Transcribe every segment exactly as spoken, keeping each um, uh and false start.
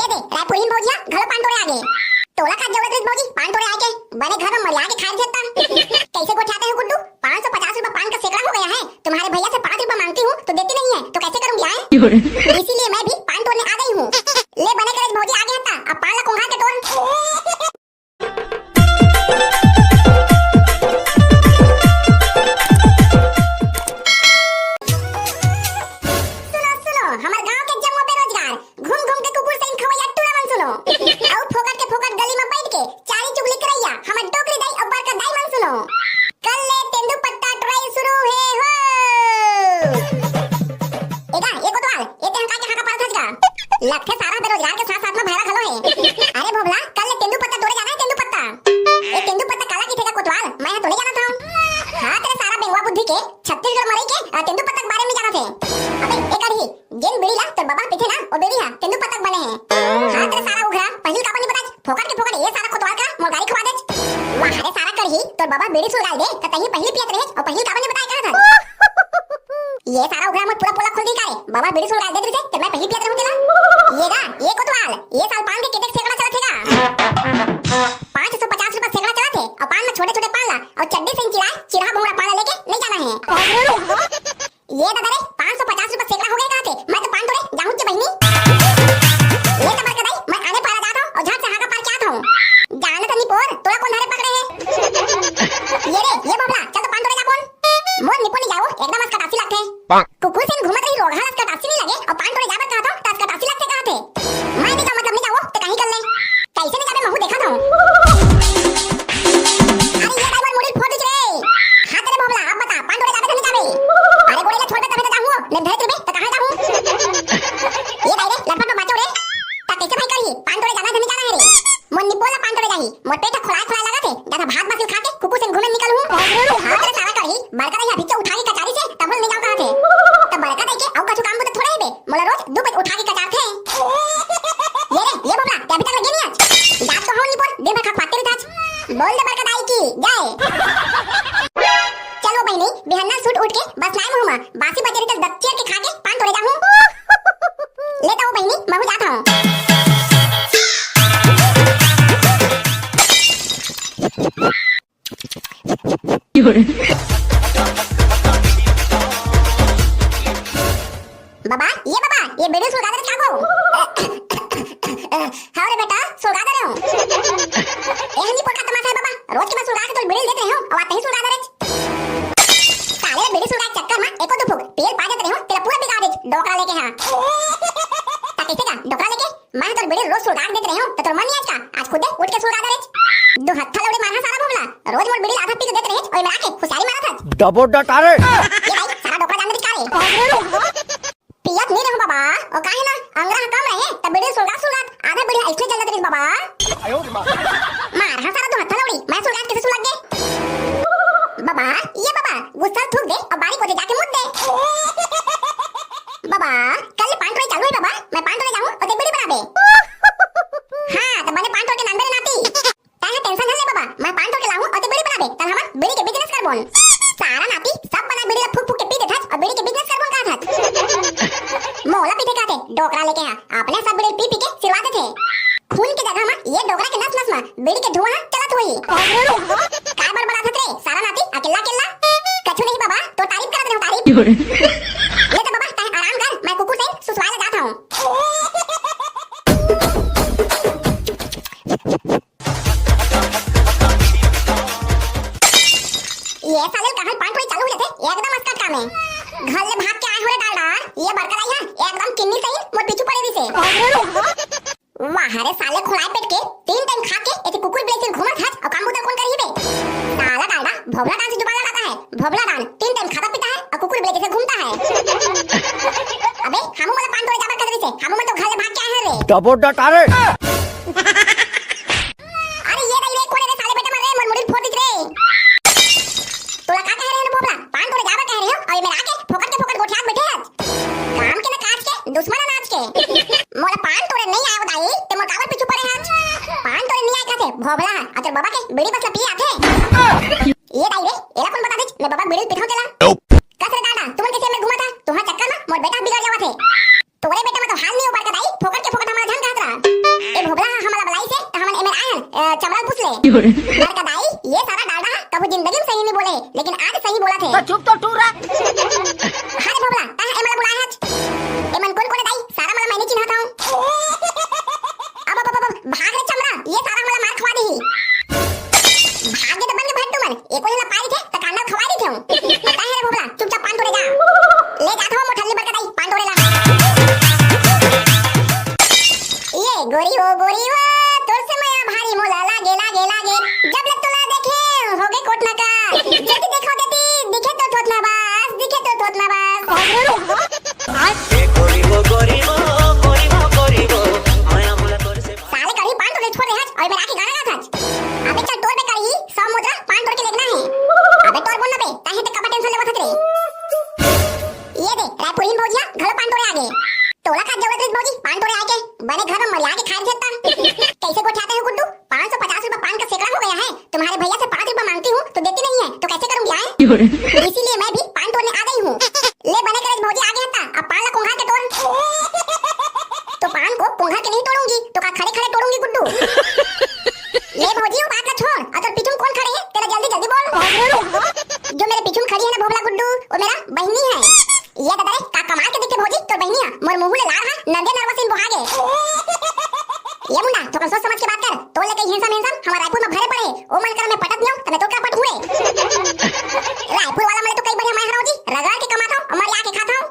ए दे, रायपुरिन भौजिया घलो पान टोरे आगे। तोला का जरूरत रहिस भौजी पान टोरे आके? बने घर में मरिया के खाए रहिथे त। कैसे गोठियाते हो गुड्डू? पाँच सौ पचास रुपए पान का सैकड़ा हो गया है। तुम्हारे भैया से पाँच रुपए मांगती हूँ तो देती नहीं है, तो कैसे करूंगी आए? इसीलिए मैं भी पान तोड़ने आ गई हूँ। ले बने करे भौजी आगे हत्ता, अब पान ला कोंघा के तोड़। सुनो, सुनो, हमर गांव के जम्मो बेरोजगार, घूम घूम के कुकुर सही खवैया टूरा मन सुनो। अउ फोकट के फोकट गली में बैठ के चारी चुगली करैया हमर डोकरी दाई अउ बड़का दाई मन सुनो। कल ले तेंदू पत्ता टोराई शुरू हे हो। एगा, ए कोतवाल, ए तें का के हाका पारत हस गा? लगथे सारा बेरोजगार के साथ साथ में भैरा घलो हे। अरे भोभला, कल ले तेंदू पत्ता टोरे जाना हे, तेंदू पत्ता। ए तेंदू पत्ता काला कहिथे गा कोतवाल? मैं ह तो नहीं जानत हूँ। हाँ, तेरे सारा बेंगवा बुद्धि के, छत्तीसगढ़ मरई के, आ, तेंदू पत्ता के बारे में जानत हे। अबे, ए कढ़ी, जेन बीड़ी ला तोर बबा पीथे ना, ओ बीड़ी हा तेंदू पत्ता के बने हे। हाँ, तेरे सारा उघरा, पहिली काबर नहीं बताए? फोकट के फोकट ये सारा कोतवाल का मोर गारी खवा देच। वाह रे सारा कढ़ी, तोर बबा बीड़ी सुलगाए दे, त तही पहिली पियत रहेच, अउ पहिली काबर नहीं बताए कहत हस? ये सारा उघरा मोर पूरा पोला खोल दी का रे? बबा बीड़ी सुलगाए देत रहिसे, त मैं पहिली पियत रहूं तेला। ये गा, ये कोतवाल, ये साल पान के केतेक सैकड़ा चलत हे गा? पाँच सौ पचास रुपया सैकड़ा चलत हे, अउ पान में छोटे-छोटे पान ला, अउ चड्डी से चिरा, चिरा भोंगड़ा पान ला लेके नहीं जाना हे। ये दादा रे, पाँच सौ पचास रुपया सैकड़ा हो गए कहत हे, मैं तो पान टोरे जाहूं के बहिनी। ले तो बड़का दाई, मैं आने पारा जात हूं अउ झट से हाका पार के आत हूं। जाने तो निपोर, तोला कौन धरे पकड़े हे? ये रे, ये भोभला, चल तो पान टोरे जा बोल। मोर निपोर नहीं जाओ, एकदम अस कटासी लगथे। कुकुर से घूमत रही रोगहा अस कटासी नहीं लगे, अउ पान टोरे जाबर कहत हूं, त अस कटासी लगथे कहत हे। मैं नहीं जाओ, मतलब नहीं जाओ, ते कहीं कर ले। कैसे नहीं जाबे, महू देखत हूं। अरे ये दाई मोर मुड़ी फोड़ दिस रे। हाँ तेरे भोभला, अब बता, पान टोरे जाबे धनी जाबे? अरे गोड़े ला छोड़ दे, तबे तो जाहूं, ले धरे तेरे, तो कहां जाहूं? ये दाई रे, लटपट में बाचो रे। ता कैसे भाई करही, पान टोरे जाना धनी जाना हे रे। मोर निपोर ला पान टोरे जाही, मोर पेट ह खोलाए खोलाए लगत हे, जादा भात बासी खा के कुकुर से घूमे निकल हूं। हाँ तेरे सारा करही, बड़का दाई अभी उठा के कचारी से, तब ले जाओ कहत हे। त बड़का दाई के अउ कछु काम बुता थोड़े हे बे, मोला रोज दू बजे उठा के कचारथे। ये रे, ये भोभला, ते अभी तक लगे नहीं आज? जात तो हूं निपोर, दिन भर खा पाते रहिथस। बोल दे बड़का दाई की जय। चलो बहिनी, बिहन्ना सूत उठ के बस लाए मुंह मा, बासी बचे रहिथस दस चेर के खा के पान टोरे जाहूं। ले तो बहिनी, महू जात हूं। बाबा, ये बाबा, ये बीड़ी सुलगा दे का गो? हाँ रे बेटा, सुलगा दे रहे हूँ। ए हनी पोटा तमाशा है बाबा, रोज के मैं सुलगा के तो बीड़ी देते रहे हूँ, अब आते ही सुलगा दे रहे। साले बीड़ी सुलगा के चक्कर में एको दो फूक तेल पा जाते रहे हूँ, तेरा पूरा बिगाड़ दे, डोकरा लेके हाँ। ता कैसे का, डोकरा लेके? मैं तोर बीड़ी रोज सुलगा के देत रहे हूँ, तो तोर मन नहीं आज का? आज खुदे उठ के सुलगा दे रे। दो हत्था लौड़े मारहा सारा भोभला, रोज मोर बीड़ी आधा पी के देत रहे, ओए मेरा के खुशियारी मारत हस। डबो डटारे। ये भाई, सारा डोकरा जान दे का रे? पियत नहीं रहूं बाबा, ओ काहे ना, अंगरा ह कम रहे, तब बीड़ी सुलगा सुलगा, आधा बीड़ी ऐसने जल जात रहिस बाबा। मारहा सारा दो हत्था लौड़ी, मैं सुलगा कैसे सुलग गे? बाबा, ये बाबा, गुस्सा थूक दे, अउ बारी कोती जाके मुत दे। बाबा, कल ले पान टोरे चालू हे बाबा, मैं पान टोरे जाहूं, ओते बीड़ी बनाबे। हाँ, त बने पान टोर के लानबे रे नाती। तैं ह tension झन ले बाबा, मैं पान टोर के लाहूं, ओते बीड़ी बनाबे, तब हमन बीड़ी के business करबोन। सारा नाती, सब बना बीड़ी ला फूक फूक के पी देथस, अउ बीड़ी के business करबोन कहत हस। मोला पीथे कहथे, डोकरा लेके हा, अपने सब बीड़ी पी पी के सिरवा देथे। खून के जगह म ये डोकरा के नस नस म बीड़ी के धुआं ह चलत होही। काय बड़बड़ाथस रे, सारा नाती, अकेल्ला अकेल्ला? कछु नहीं बाबा, तोर तारीफ करत रहेंव, तारीफ। ले तो बाबा, तैं आराम कर, मैं कुकुर से सुसवाए ला जात हूँ। ये साले कहाँ पान टोरे चालू हो जाथे, एकदम अस्कट काम हे। घर ले भाग के आए हो रे डालडा, ये बड़का दाई हा, एकदम किन्नी सही मोर पीछू पड़े रहिसे। वाह रे साले, खोलाए पेट के तीन time खा के एती कुकुर बिलाई से घूमत हस, अउ काम बुता कोन करही बे? साला डालडा भोभला दान से जुबान लड़ाता है, भोभला दान तीन time खाता पीता है अउ कुकुर बिलाई से घूमता है। अबे हमू मन ला पान टोरे जाबर कहे रहिसे, हमू मन तो घर ले भाग के आए हन रे। डबो डटारे। अरे ये दाई रे, कोन रे साले बेटा मर रे, मोर मुड़ी फोड़ दिस रे। तोला का कहे रहेंव भोभला, पान टोरे जाबर कहे रहेंव, अउ ये मेर आके फोकट के फोकट गोठियात बइठे हस। काम के ना काज के, दुश्मन अनाज के। मोला पान टोरे नइ आय ओ दाई, ते मोर काबर पीछू पड़े हस? पान टोरे नइ आय कथे, भोभला हा, अउ तोर बाबा के बीड़ी बस ला पिए आथे। ये दाई रे, एला कोन बता देच, मैं बाबा बीड़ी पीथंव तेला? कस रे डालडा, तुमन कइसे में घूमत हा? तुंहर चक्कर में मोर बेटा बिगड़ जावत हे। तोरे बेटा में तो हाल नइ हो बड़का दाई, फोकट के फोकट हमला झन कहत रहा। बड़का दाई, ये सारा डालडा ह कभू जिंदगी में सही नहीं बोले, लेकिन आज सही बोला थे। तो चुप तो टूरा। अरे भोभला, तैं एमन ला बुलाए हच? एमन कोन कोन हे दाई? सारा मन ला मैं नहीं चिन्हत हूँ। अब, अब, अब, अब, भाग रे चमरा, ये सारा मन ला मार खवा दिही। भाग गे त बन गे भट्टू मन, एको झन ला पाए रहिथे, त कांदा खवा देथे हूँ। तैं हे रे भोभला, चुपचाप पान टोरे जा। ले जात हूँ मोठल्ली बड़का दाई, पान टोरे ला। ये गोरी वो, गोरी वो, तोर से मया भारी मोला लागे, लागे, लागे। जब ले तोला देखे, होगे कोटना का। जति देखो जति, दिखे तो थोथना बास, दिखे तो थोथना बास। साले कभी पान टोरे छोड़ दे हच, अउ मेर आके गाना गात हच। अबे चल टोर बे करी, सौ मुद्रा पान टोर के लेगना हे। अबे टोर बोल ना बे, काहे ते कबा tension लेवत हच रे? ये दे, रायपुरहिन भौजिया घलो पान टोरे आगे। तोला का जरूरत रहिस भौजी पान टोरे आए के? बने घर में मरिया के खाए रहिथे त। कैसे गोठियाते हो गुड्डू? पाँच सौ पचास रुपए पान का सैकड़ा हो गया है। तुम्हारे भैया से पाँच रुपए मांगती हूँ तो देती नहीं है, तो कैसे करूँगी आए? इसीलिए मैं भी पान टोरने आ गई हूँ। ले बने करे भौजी आगे हत्ता, अब पान ला कोंघा के टोर। तो पान को कोंघा के नहीं तोड़ूंगी तो का खड़े खड़े तोड़ूंगी गुड्डू? ले भौजी वो बात ला छोड़, अउ तोर पीछू में कोन खड़े हे तेला जल्दी जल्दी बोल। जो मेरे पीछू में खड़ी है ना भोभला गुड्डू, वो मेरा बहिनी है। ये दादा रे, का कमाल के दिखथे भौजी तोर बहिनिया, मोर मुंह ले लार हा नंदे नरवा सीन बोहा गे। ये मुंडा, थोकन सोच समझ के बात कर, तोर ले कई handsome handsome हमार रायपुर में भरे पड़े हे, ओ मन कर मैं पटत नहीं हूँ, त मैं तो का पटहूँ रे? रायपुर वाला मन ले तो कई बढ़िया मैं हरौं जी, रगड़ के कमात हूँ, मरिया के खात हूँ।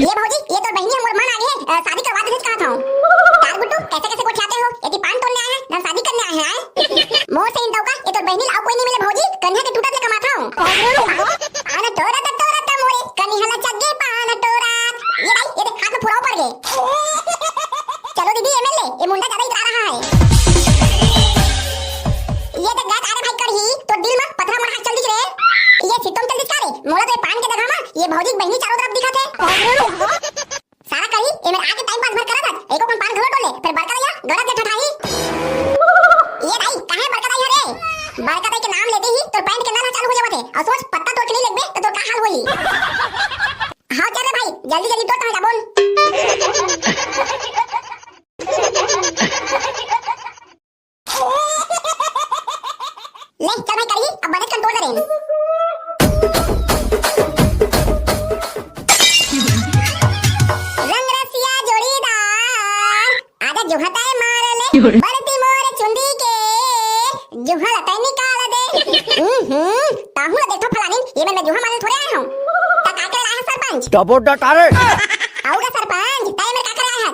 ये भौजी, ये तोर बहिनी मोर मन आगे हे, अ, शादी करवा दे कहत हूँ। तार गुड्डू, कैसे कैसे गोठियाते हो? यदि पान टोरने आए हैं, धन शादी करने आए हैं, आए? मोर से इन दौका, ये तोर बहिनी ला अउ कोई नहीं मिले भौजी, कन्या के टूटत ले कमात हूँ। आन टोरत टोरत मोरे, कनिहा ला चग्गे पान टोरत। ये दाई, ये देख, हाथ में फुराव पड़ गे। चलो दीदी, एमे ले, ये मुंडा ज्यादा इतरा रहा है। ये देख, गैस, अरे भाई कढ़ी, तोर दिल में पथरा मन हाथ चल दिस रे। ये सितम चल दिस का रे? मोला तो ये पान के जगह में ये भौजी के बहिनी चारों तरफ दिखत हे। सारा कढ़ी, एमे आके time pass भर करत हस, एको कन पान घलो टोर ले, फेर बड़का दाई गरज के ठठाही। ये दाई, काहे बड़का दाई हरे? बड़का दाई के नाम लेते ही तोर पैंट के नल ह चालू हो जावत हे, अउ सोच पत्ता तोड़ के नहीं लेगबे त तोर का हाल होही। हाँ चल रे भाई, जल्दी जल्दी टोर तहाँ जाबोन। ले चल भाई कढ़ी, अब बने control करें। रंग रसिया जोड़ीदार, आजा जुहा तय मार ले, बरती मोर चुंदी के, जुहा लतय निकाल दे। हम्म, ताहू ला देखो फलानी, ये मैं जुहा मारे थोड़े आए हूँ। त का करे आए हैं सरपंच? डबो डटारे। आऊगा सरपंच, तय मेरे का करे आए हैं?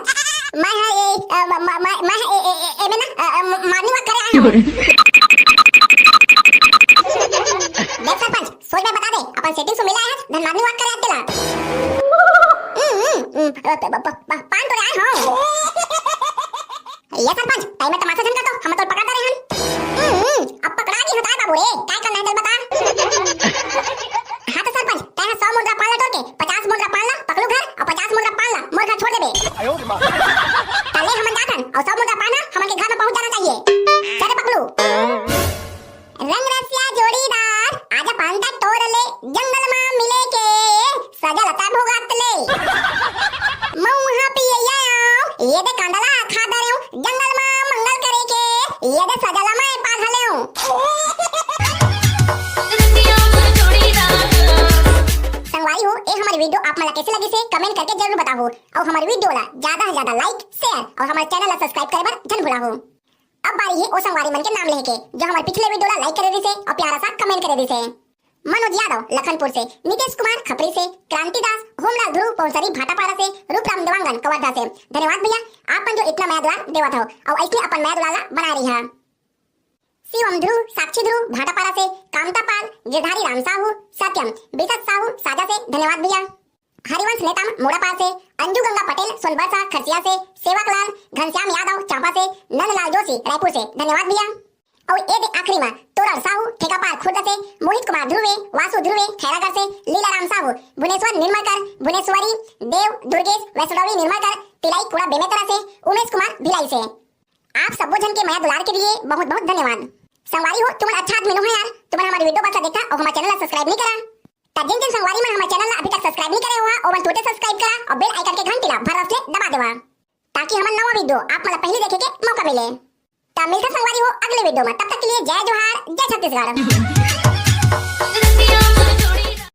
मैं है ये, अ, म-, म-, मैं, मैं है ए, ए, ए, ए, मैं ना, अ, अ, म-, morning walk करे आए हूँ। देख सरपंच, सोच में बता दे, अपन setting से मिला है, धन morning walk करे आते ला। हम्म, हम्म, हम्म, अ, प-, प-, प-, प-, पान टोरे आए हूँ। ये सरपंच, तय में तमाशा झन कर तो, हम तो पकड़ा दे रहे हैं। हम्म, अब पकड़ा की हटाए बाबू रे, काय करना है चल बता। हाँ तो सरपंच, तय सौ मुद्रा पान ला टोर के, पचास मुद्रा पान ला पकलू घर अउ पचास मुद्रा पान ला मोर घर छोड़ देबे। तले हमन जाथन अउ सौ मुद्रा पान ह हमन के घर में पहुंच जाना चाहिए। चल रे पकलू। रंग रसिया जोड़ीदार, आजा पान ता टोर ले, जंगल मा मिले के सजा लता भोगात ले। मऊहा पियैया आव, ये दे कांदा ला खा डरेव, जंगल मा मंगल करे के, ये दे सजा ला मैं पा घलेव। संगवारी हो, ए हमर video आप मन ला कैसे लगिस हे, comment करके जरूर बताहू। अउ हमर video ला ज्यादा से ज्यादा like, share अउ हमर channel ला subscribe करे बर झन भुलाहू। अब बारी हे ओ संगवारी मन के नाम लेहे के, जो हमर पिछले video ला like करे रिहिस हे अउ प्यारा सा comment करे रिहिस हे। मनोज यादव लखनपुर से, नितेश कुमार खपरी से, क्रांति दास, होमलाल ध्रुव पौंसरी भाटापारा से, रूपराम देवांगन कवर्धा से। धन्यवाद भैया, आप मन जो इतना मया दुलार देवत हव, अउ ऐसने अपन मया दुलार ला बनाए रहिहा। शिवम ध्रुव, साक्षी ध्रुव भाटापारा से, कामता पाल, गिरधारी राम साहू, सत्यम, बिसत साहू साजा से, धन्यवाद भैया। हरिवंश नेताम मोड़ापार से, अंजू गंगा पटेल सोनबरसा खरसिया से, सेवकलाल घनश्याम यादव चांपा से, नंदलाल जोशी रायपुर से, धन्यवाद भैया। अउ ए दे आखिरी मा तोरल साहू ठेकापार खुर्द से, मोहित कुमार ध्रुवे, वासु ध्रुवे खैरागढ़ से, लीलाराम साहू भुनेश्वर निर्मलकर, भुनेश्वरी देव दुर्गेश वैष्णवी निर्मलकर तिलाई कुड़ा बेमेतरा से, उमेश कुमार भिलाई से। आप सब्बो झन के मया दुलार के लिए बहुत बहुत धन्यवाद। संगवारी हो, तुमन अच्छा आदमी नो हो यार, तुमन हमर video बस ला देखा अउ हमर channel ला subscribe नहीं करा। त जिन जिन संगवारी मन हमर channel ला अभी तक subscribe नहीं करे हुआ, ओमन तुरते subscribe करा अउ bell icon के घंटी ला भर रस ले दबा देवा, ताकि हमर नवा video आप मन ला पहली देखे के मौका मिले। त त मिलथन संगवारी हो अगले वीडियो में। तब तक के लिए जय जोहार, जय छत्तीसगढ़।